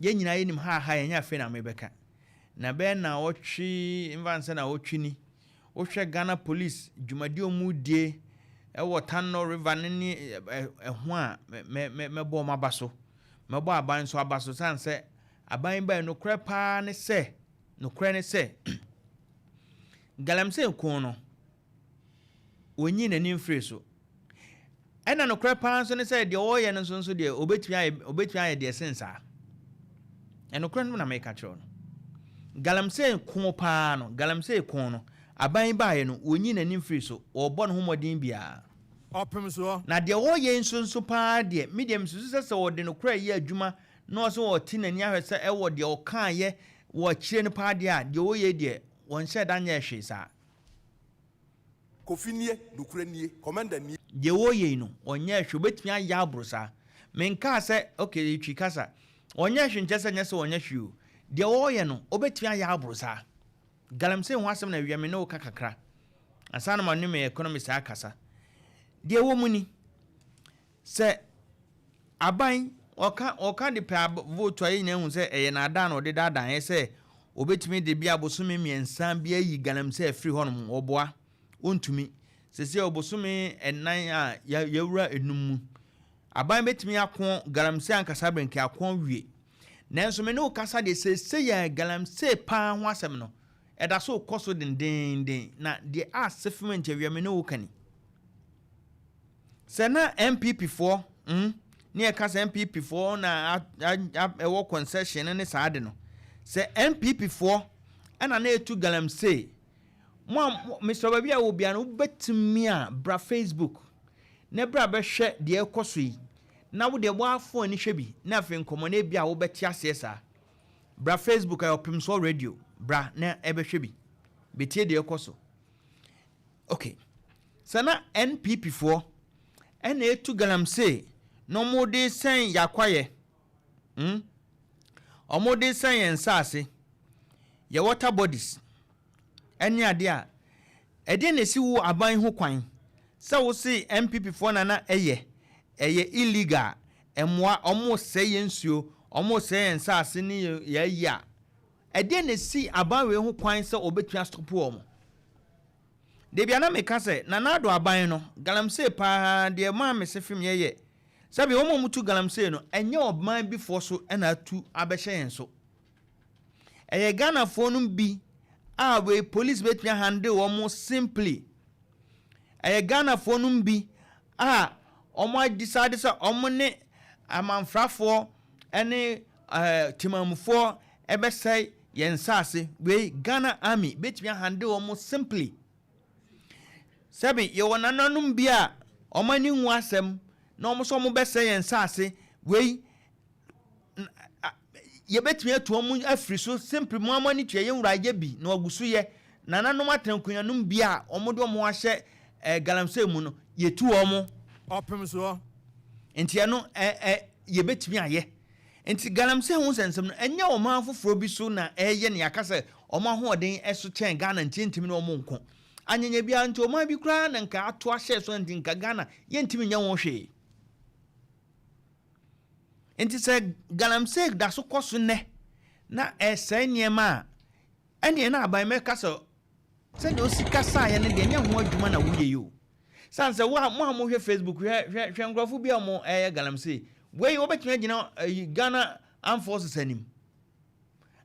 Yɛn nyinaa yɛnim ha ha, yɛnyɛ afei na mebɛka. Na bɛyɛ na wɔtwe mfa nsɛ na wɔtwe ni. Wohwɛ Ghana Police dwumadi a wɔn die ɛwɔ Tano River no ne ɛho a, mɛbɔ wɔn aba so. Mɛbɔ aban nso aba so san sɛ aban bɛyɛ nokorɛ paa ne sɛ, nokorɛ ne sɛ galamsey ko no, wɔnyi n'ani mfiri so. Ɛna nokorɛ paa nso ne sɛ deɛ ɔreyɛ no nso deɛ, obɛtumi ayɛ deɛ sen saa. Ɛnokorɛ no na meka kyerɛ no. Galamsey ko paa no, galamsey ko no, aban baeɛ no, wɔnyi n'ani mfiri so, wɔrebɔ ne ho mmɔden biara. Ɔpem soɔ. Na deɛ wɔreyɛ nso paa deɛ, me deɛ mesusu sɛ wɔde nokorɛ yɛ adwuma na ɔsɛ wɔte n'ani ahwɛ sɛ ɛwɔ deɛ ɔkaayɛ wɔ akyire no paa deɛ a, deɛ wɔreyɛ deɛ, wɔnhyɛ da nyɛ hwee saa. Kofi nie, nokorɛ nie, commander nie. Deɛ wɔreyɛ yi no, ɔnyɛ hwee. Obɛtumi ayɛ aboro saa. Menkaa sɛ, okay, twi kasa, ɔnyɛ hwee nkyɛ sɛ nyɛ sɛ ɔnyɛ hwee o. Deɛ wɔreyɛ no, obɛtumi ayɛ aboro saa. Galamsey ho asɛm na awia me ne wo ka kakra ansa na ma ne me economist akasa. Deɛ ɛwɔ mu ni sɛ aban ɔka de pɛ vote a, yɛn nyinaa hu sɛ ɛyɛ naadaa na ɔde daadaa yɛ sɛ obɛtumi de bi abosome 3 bi ayi galamsey afiri hɔnom. Ɔboa, ɔntumi. Sɛsɛ ɔbosome 4 a yɛwura 5 mu, aban bɛtumi ako galamsey ankasa bɛnke ako awie. Nanso me ne wo kasa deɛ, sɛsɛ yɛ galamsey paa ho asɛm no, ɛda so kɔ so dendenden. Na deɛ a sɛ fim nkyɛ wia me ne wo ka ni sɛ na NPP foɔ ne yɛka sɛ NPP foɔ na ɛwɔ concession ne saa de no, sɛ NPP foɔ ɛna na etu galamsey. Mo a Mr. Baabi a wɔ bia no, wobɛtumi a bra Facebook na bra bɛhwɛ deɛ ɛkɔ so yi, na wo deɛ woafo ani hwɛ bi, na afei nkɔmmɔ no ebi a wobɛte aseɛ saa. Bra Facebook, ɛyɛ Ɔpemsoɔ Radio, bra na ɛbɛhwɛ bi, bɛtie deɛ ɛkɔ so. Okay, sɛ na NPP foɔ ɛna etu galamsey na wɔde sɛn yakwayɛ, Wɔde sɛn yɛn nsaase, yɛ water bodies ɛne adeɛ a, ɛdeɛ na esi wo aban ho kwan sɛ wosi NPP foɔ nana ɛyɛ illegal, ɛmoa ɔmo sɛ yɛn nsuo, ɔmo sɛ yɛn nsaase ne yɛn ayi a, ɛdeɛ na esi aban wei ho kwan sɛ ɔbɛtumi astop wɔn? Debi ana meka sɛ Nana Ado aban no, galamsey paa deɛ maa me se fim yɛyɛ sɛbi wɔn a wɔtu galamsey no, ɛnyɛ ɔman bi foɔ so ɛna atu abɛhyɛ yɛn so. Ɛyɛ Ghanafoɔ no bi a wei police bɛtumi ahandle wɔn simply. Ɛyɛ Ghanafoɔ no bi a wɔn adecide sɛ wɔn ne amanfrafoɔ ɛne temamufoɔ ɛbɛsɛe yɛn nsaase. Wei Ghana Army bɛtumi ahandle wɔn simply. Sɛbi yɛwɔ nananom bi a wɔn ani nwu asɛm na wɔn nso wɔn bɛsɛe yɛn nsaase. Wei yɛbɛtumi atu wɔn afiri so simply. Mo ama ani tua yɛn wura yɛ bi na wɔgu so yɛ nananom atena nkonnwanom bi a wɔn de wɔn ahyɛ galamsey mu no, yɛtu wɔn. Ɔpem soɔ. Nti ɛno ɛ ɛ yɛbɛtumi ayɛ. Nti galamsey ho nsɛnsɛm no, ɛnyɛ ɔman foforɔ bi so na ɛyɛ ne yɛaka sɛ ɔmo ahoɔden ɛso kyɛn Ghana nti ntumi ne ɔmo nko anyanya biara. Nti ɔman bi koraa na nka ato ahyɛ so nti nka Ghana yɛntumi nyɛ ho hwee. Nti sɛ galamsey da so kɔ so nnɛ na ɛsɛe nneɛma a, ɛneɛ na aban mɛka sɛ sɛdeɛ osi kasaeɛ no deɛ, nyɛ ho adwuma na woyɛ yi o. San sɛ wo a mo a mohwɛ Facebook, hwɛ hwɛ hwɛ nkurɔfo bi a mo ɛyɛ galamsey wei, wobɛtumi agyina ɛyi Ghana Armed Forces anim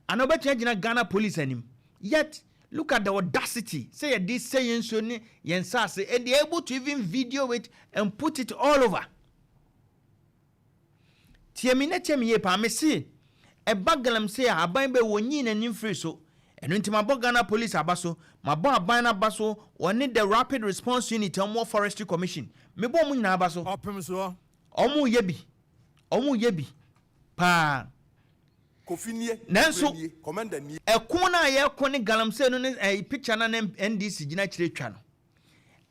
anaa wobɛtumi agyina Ghana Police anim? Yet look at the audacity sɛ yɛde sɛ yɛn nsuo ne yɛn nsaase, and they are able to even video it and put it all over. Tie mi na tie mi yie paa. Me se ɛba galamsey a, aban bɛ wɔnyi n'anim firi so. Ɛno nti mabɔ Ghana Police aba so, mabɔ aban no aba so, wɔne the Rapid Response Unit a wɔwɔ Forestry Commission, mebɔ wɔn nyinaa aba so. Ɔpem soɔ. Wɔn yɛ bi, wɔn yɛ bi paa. Kofi nie. Nanso nokorɛ nie, commander nie. Ɛko no a yɛko ne galamsey no ne picture no na NDC gyina kyerɛ twa no,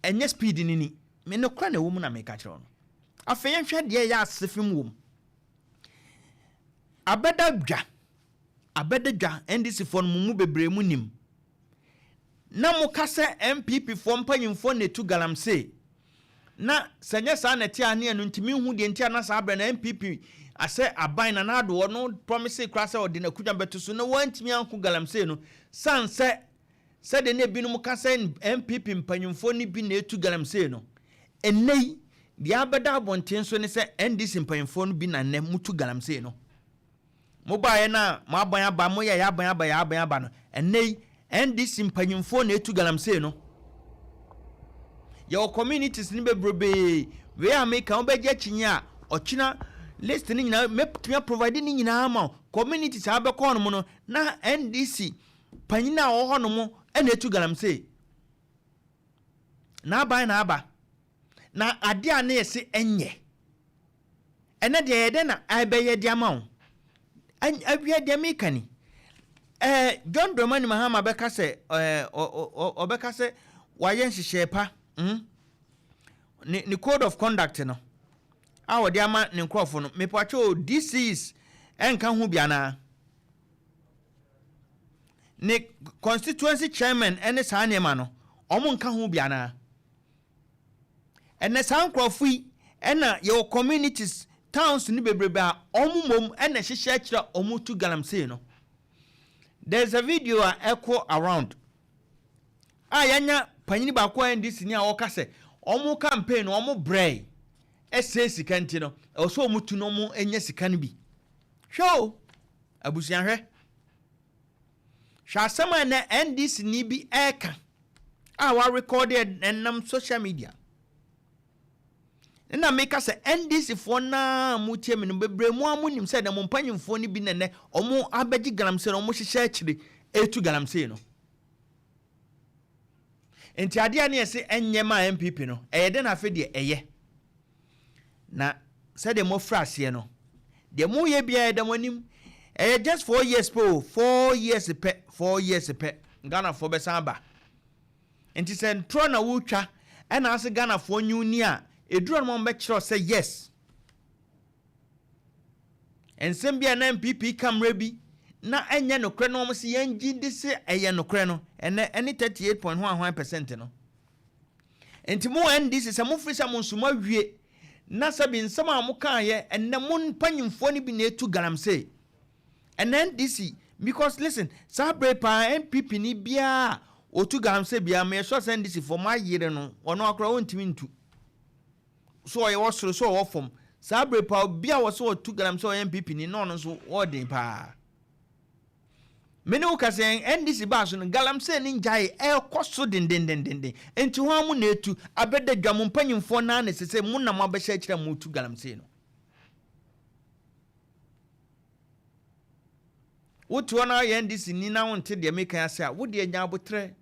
ɛnyɛ speed no ni. Me nokora na ɛwɔ mu na meka kyerɛ wo no. Afei yɛnhwɛ deɛ ɛyɛ ase fim wɔ mu. Abɛda dwa, abɛda dwa, NDC foɔ no, mo mu bebree mu nim na moka sɛ NPP foɔ mpanyimfoɔ na etu galamsey. Na sɛ nyɛ saa na ɛte a, ne ɛno nti mehu deɛ nti a na saa berɛ na NPP. Asɛ aban Nana Addo ɔno promise koraa sɛ ɔde n'akudwa bɛto so na wantumi anko galamsey no san sɛ sɛdeɛ na ebinom ka sɛ NPP mpanyinfoɔ no bi na etu galamsey no. Ɛnnɛ yi deɛ abɛda abɔnten so ne sɛ NDC mpanyinfoɔ no bi na nnɛ mutu galamsey no. Mobaeɛ no a, mo aban aba, moyɛ yɛ aban aba, yɛ aban aba no, ɛnnɛ yi NDC mpanyinfoɔ na etu galamsey no. Yɛwɔ communities no bebrebee. Wei a meka, wobɛgye akyinnye a, ɔkyena list no nyinaa mɛtumi aprovide ne nyinaa ma wo. Communities a wobɛkɔ hɔnom no, na NDC panyin a ɔwɔ hɔnom ɛna etu galamsey. N'aban na aba na adeɛ a ne yɛse ɛnyɛ, ɛnɛ deɛ yɛdɛ na ɛbɛyɛ de ama wo. Awia deɛ meka ni, John Dramani Mahama bɛka sɛ ɔbɛka sɛ wayɛ nhyehyɛe pa, Ne code of conduct no a wɔde ama ne nkurɔfo no, mepatwa o, DCs ɛnka ho bi anaa ne constituency chairman ɛne saa nneɛma no, ɔmo nka ho bi anaa? Ɛnɛ saa nkurɔfo yi ɛna yɛwɔ communities, towns ne bebrebe a ɔmo mom ɛna hyehyɛ akyerɛ ɔmo tu galamsey no. There is a video a ɛkɔ around a yɛanya panyin baako a NDC ni a ɔka sɛ ɔmo campaign no, ɔmo brɛ ɛsɛ sika nti no, ɛwɔ sɛ ɔmo tu no, ɔmo anya sika no bi. Hwɛ o, abusua, hwɛ hwɛ asɛm a ɛnɛ NDC ni bi ɛɛka a warekɔde ɛnam social media. Nna meka sɛ NDC foɔ naa mo tie me no bebree mu a, mo nim sɛ dɛ mo mpanyinfoɔ no bi nɛnɛ ɔmo abɛgye galamsey no, ɔmo hyehyɛ akyire etu galamsey no. Nti adeɛ a ne yɛsɛ ɛnyɛ ma NPP no, ɛyɛ dɛ na afei deɛ ɛyɛ na sɛdeɛ mofra aseɛ no deɛ moyɛ biara ɛda mo anim. Ɛyɛ just 4 years pɛ o, 4 years pɛ, 4 years pɛ, Ghanafoɔ bɛsan aba. Nti sɛ ntorɔ na wotwa ɛna ase Ghanafoɔ nyi ni a, ɛduru no ma bɛkyerɛw sɛ yes, nsɛm bi a na NPP ka mmerɛ bi na ɛnyɛ nokorɛ no, wɔn sɛ yɛn gye di sɛ ɛyɛ nokorɛ no, ɛnɛ ɛne 38.11% no. Nti mo NDC, sɛ mofiri sɛ mo nso mo awie na sɛbi nsɛm a mo kaayɛ, ɛnɛ mo mpanyinfoɔ no bi na etu galamsey ɛnɛ NDC. Because listen, saa bere paa NPP ni biara otu galamsey biara, mo yɛ sure sɛ NDC foɔ mo ayere no, ɔno akora wɔntumi ntu so. Ɔyɛ wɔ soro so, ɔwɔ fam. Saa bere paa obi a wɔsɛ ɔtu galamsey ɔyɛ NPP ni na ɔno nso ɔɔden paa. Mene wo kasa yɛn NDC baa so no, galamsey ne ngyae ɛrekɔ so dendendendenden. Nti hɔ a mo na etu abɛda dwa, mo mpanyinfoɔ naa na ɛsɛ sɛ mo na mo abɛhyɛ akyerɛ mo tu galamsey no. Wote hɔ na yɛ NDC ni na wonte deɛ meka ase a, wode anya abotrɛ,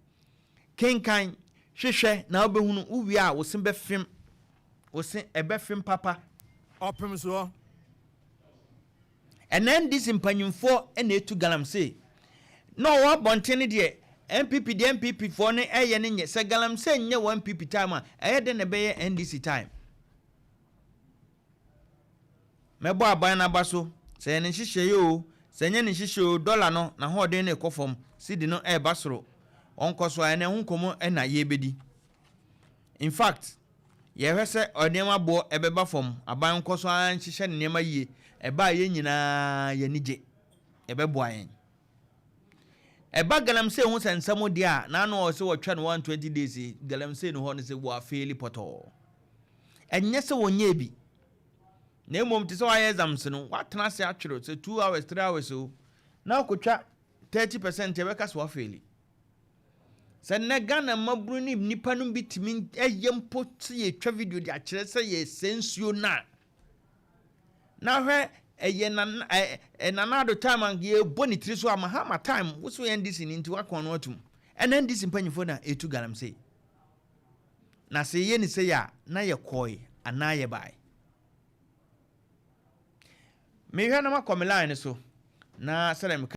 kenkan, hwehwɛ na wobɛhunu. Wowie a, wo se bɛfem, wo se ɛbɛfem papa. Ɔpem soɔ. Ɛna NDC mpanyinfoɔ ɛna etu galamsey na ɔwɔ abɔnten no deɛ, NPP deɛ, NPP foɔ no ɛyɛ no nyɛ sɛ galamsey nyɛ wɔ NPP time a, ɛyɛ dɛ na ɛbɛyɛ NDC time. Mɛbɔ aban n'aba so sɛ yɛ ne nhyehyɛeɛ o, sɛ nyɛ ne nhyehyɛeɛ o, dɔla no n'ahoɔden no ɛkɔ fam, sidi no ɛreba soro, ɔnkɔ so a, ɛnɛ ho nkɔmmɔ ɛna yɛrebɛdi. In fact, yɛhwɛ sɛ nneɛma boɔ ɛbɛba fam. Aban nkɔ so ara nhyehyɛ ne nneɛma yie. Ɛbaa yɛn nyinaa yɛn gye, ɛbɛboa yɛn. Ɛba galamsey ho sɛ nsɛm deɛ a n'ano ɔwɔ sɛ wɔtwa no 120 days galamsey no hɔ no sɛ wɔafeeli pɔtɔɔ. Ɛnyɛ sɛ wɔnyɛ bi, na mmom te sɛ wɔayɛ exams no, wɔatena ase atwerɛ sɛ 2 hours, 3 hours o, na wakɔtwa 30%, ɛbɛka sɛ wɔafeeli. Sɛ nnɛ Ghana mmabunu ne nnipa no bi tumi ɛyɛ mpo sɛ yɛtwa video de akyerɛ sɛ yɛsɛ nsuo no a, na hwɛ, ɛyɛ nana ɛ Nana Addo time a yɛbɔ ne tiri so a, Mahama time woso yɛ NDC ne nti wakɔn no atum. Ɛna NDC mpanyinfoɔ na ɛtu galamsey na sɛ yɛyɛ ne sɛ yɛ a, na yɛkɔe anaa yɛbae. Mehwɛ na makɔ me line so na sɛdeɛ meka.